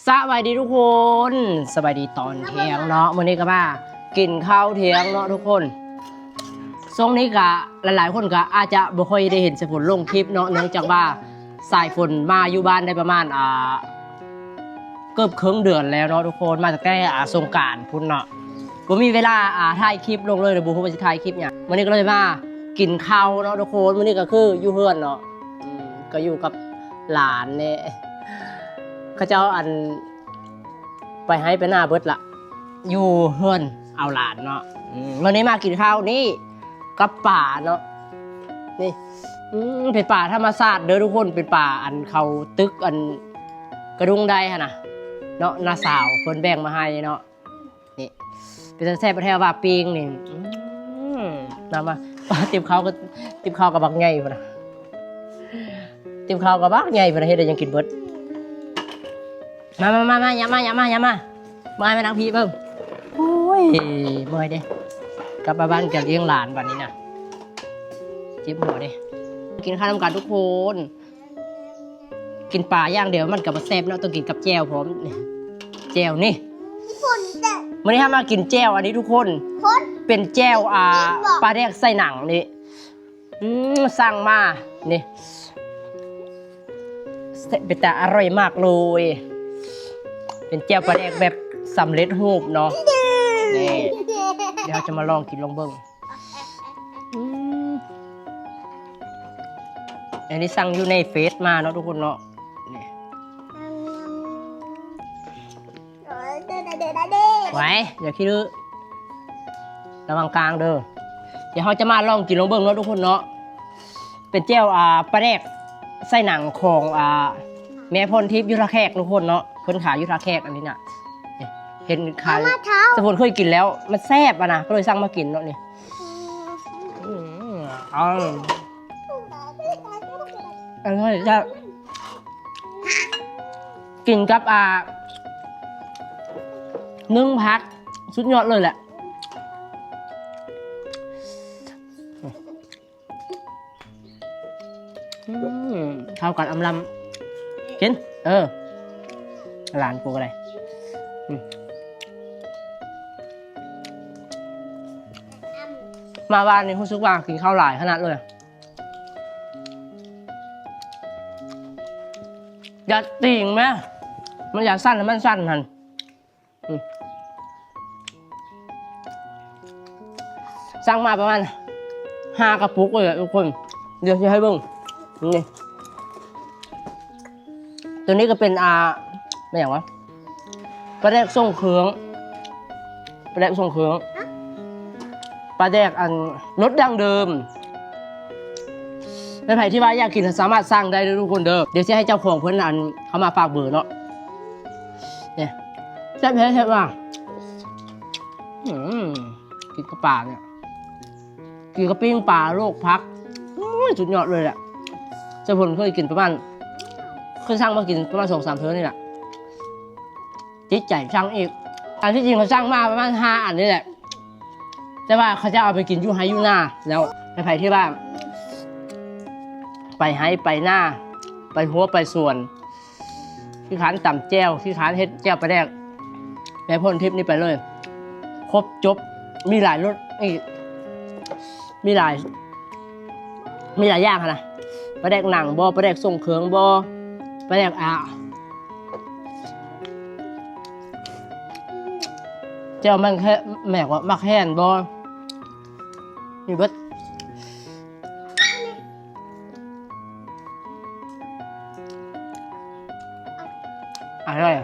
ສະບາຍດີທຸກຄົນ ສະບາຍດີຕອນທ່ຽງເນາະ. ມື້ນີ້ກໍມາກິນເຂົ້າທ່ຽງເນາະທຸກຄົນ. ຊ່ວງນີ້ກໍຫຼາຍໆຄົນກໍອາດຈະບໍ່ຄ່ອຍໄດ້ເຫັນສາຍຝົນລົງຄລິບເນາະ ເນື່ອງຈາກວ່າສາຍຝົນມາຢູ່ບ້ານໄດ້ປະມານ ອ່າ ເກືອບເຄິ່ງເດືອນແລ້ວເນາະທຸກຄົນ ມາຕັ້ງແຕ່ ອ່າ ສົງການພຸ້ນເນາະ. ບໍ່ມີເວລາ ອ່າ ຖ່າຍຄລິບລົງເລີຍ ບໍ່ຮູ້ວ່າຊິຖ່າຍຄລິບຫຍັງ. ມື້ນີ້ກໍເລີຍມາກິນເຂົ້າເນາະທຸກຄົນ. ມື້ນີ້ກໍຄືຢູ່ເຮືອນເນາະ ອືມ ກໍຢູ່ກັບຫຼານນີ້ ເຂົາເຈົ້າ ອັນ ໄປໄຮ່ໄປນາເບິດລະ ຢູ່ເຮືອນເອົາຫຼານເນາະ. ອືມ ມື້ນີ້ມາກິນເຂົ້ານີ້ກັບປາເນາະ ນີ້ ອືມ ເປັນປາທຳມະຊາດເດີທຸກຄົນ ເປັນປາ ອັນ ເຂົາຕຶກ ອັນ ກະດຸງໄດຫັ້ນນະເນາະ ນ້າສາວເພິ່ນແບ່ງມາໃຫ້ເນາະ. ນີ້ ເປັນຕາແຊບແທ້ວ່າປີ້ງນີ້ ອືມ ນຳມາ ຕິບເຂົ້າກໍ ຕິບເຂົ້າກໍບັກໃຫຍ່ພຸ້ນນະ ຕິບເຂົ້າກໍບັກໃຫຍ່ພຸ້ນນະ ເຮັດໄດ້ຫຍັງກິນເບິດ. ມາ ມາ ມາ ມາ ຢ່າມາ ຢ່າມາ ຢ່າມາ ມາ ມານັ່ງພີ້ເບິ່ງ. ໂອ້ຍ ເມື່ອຍເດ້ ກັບມາບ້ານກໍລ້ຽງຫຼານບັດນີ້ນະ ເຈັບຫົວເດ້. ກິນເຂົ້ານຳກັນທຸກຄົນ. ກິນປາຢ່າງດຽວມັນກໍບໍ່ແຊບເນາະ ຕ້ອງກິນກັບແຈ່ວພ້ອມ. ນີ້ ແຈ່ວນີ້ ຄົນແຊບ. ມື້ນີ້ເຮົາມາກິນແຈ່ວອັນນີ້ທຸກຄົນ ຄົນ ເປັນແຈ່ວ ອ່າ ກິນບໍ່ ປາແດກໃສ່ໜັງນີ້ ອືມ ສັ່ງມາ ນີ້ ເປັນຕາອະຮ່ອຍມາກເລີຍ. ເປັນແຈ່ວປາແດກແບບສຳເລັດຮູບເນາະ ນີ້ ດຽວເຮົາຈະມາລອງກິນລອງເບິ່ງ. ອືມ ອັນນີ້ສັ່ງຢູ່ໃນເຟສມາເນາະທຸກຄົນເນາະ ນີ້ ໄວ້ ຢ່າຂີ້ດື້ ລະວັງກາງເດີ. ດຽວເຮົາຈະມາລອງກິນລອງເບິ່ງເນາະທຸກຄົນເນາະ. ເປັນແຈ່ວ ອ່າ ປາແດກໃສ່ໜັງຂອງ ອ່າ ແມ່ພອນທິບຢູ່ທ່າແຂກທຸກຄົນເນາະ ເພິ່ນຂາຍຢູ່ທ່າແຂກອັນນີ້ນະ ເຫັນຂາຍ ສາຍຝົນເຄີຍກິນແລ້ວ ມັນແຊບຫັ້ນນະ ກໍເລີຍສັ່ງມາກິນເນາະນີ້. ອືມ ອືມ ອະຮ່ອຍ ແຊບ ກິນກັບ ອ່າ ໜຶ້ງຜັກ ສຸດຍອດເລີຍແຫຼະ. ອືມ ເຂົ້າກັນອຳລຳ ກິນ ເອີ ຫຼານກູກໍໄດ້. ອືມ ມາວານນີ້ຮູ້ສຶກວ່າກິນເຂົ້າຫຼາຍຂະໜາດເລີຍ. ຢ່າຕີງແມະ ມັນຢ່າສັ່ນ ໃຫ້ມັນສັ່ນຫັ້ນ. ອືມ ສັ່ງມາປະມານຫ້າກະປຸກເລີຍແຫຼະທຸກຄົນ. ດຽວຊິໃຫ້ເບິ່ງ ນີ້ ໂຕນີ້ກໍເປັນ ອ່າ ແມ່ນຫຍັງວະ ປາແດກຊົງເຄື່ອງ ປາແດກຊົງເຄື່ອງ ປາແດກ ອັນ ລົດດັ້ງເດີມ. ໃຜທີ່ວ່າຢາກກິນ ສາມາດສັ່ງໄດ້ເດີທຸກຄົນເດີ. ດຽວຊິໃຫ້ເຈົ້າຂອງເພິ່ນ ອັນ ເຂົ້າມາຝາກເບີເນາະ. ນີ້ ແຊບແທ້ແຊບວ່າ ອືມ ກິນກັບປານີ້ ກິນກັບປີ້ງປາ ລວກຜັກ ໂອ້ຍ ສຸດຍອດເລີຍແຫຼະ. ສາຍຝົນເຄີຍກິນປະມານ ເຄີຍສັ່ງມາກິນປະມານສອງສາມເທື່ອນີ້ແຫຼະ ຕິດໃຈສັ່ງອີກ. ອັນທີ່ຈິງເຂົາສັ່ງມາປະມານຫ້າອັນນີ້ແຫຼະ ແຕ່ວ່າເຂົາຈະເອົາໄປກິນຢູ່ໄຮ່ຢູ່ນາແລ້ວ. ໃຜໆທີ່ວ່າໄປໄຮ່ໄປນາ ໄປຮົ້ວໄປສວນ ຂີ້ຄ້ານຕຳແຈ່ວ ຂີ້ຄ້ານເຮັດແຈ່ວປາແດກ ແມ່ພອນທິບນີ້ໄປເລີຍ ຄົບຈົບ. ມີຫຼາຍລົດອີກ ມີຫຼາຍ ມີຫຼາຍຢ່າງຫັ້ນນະ ປາແດກໜັງບໍ ປາແດກຊົງເຄື່ອງບໍ ປາແດກ ອ່າ ແຈ່ວມັນແຄ່ ແມ່ນວ່າໝາກແຫ່ນບໍ ມີເບິດ. ອະຮ່ອຍ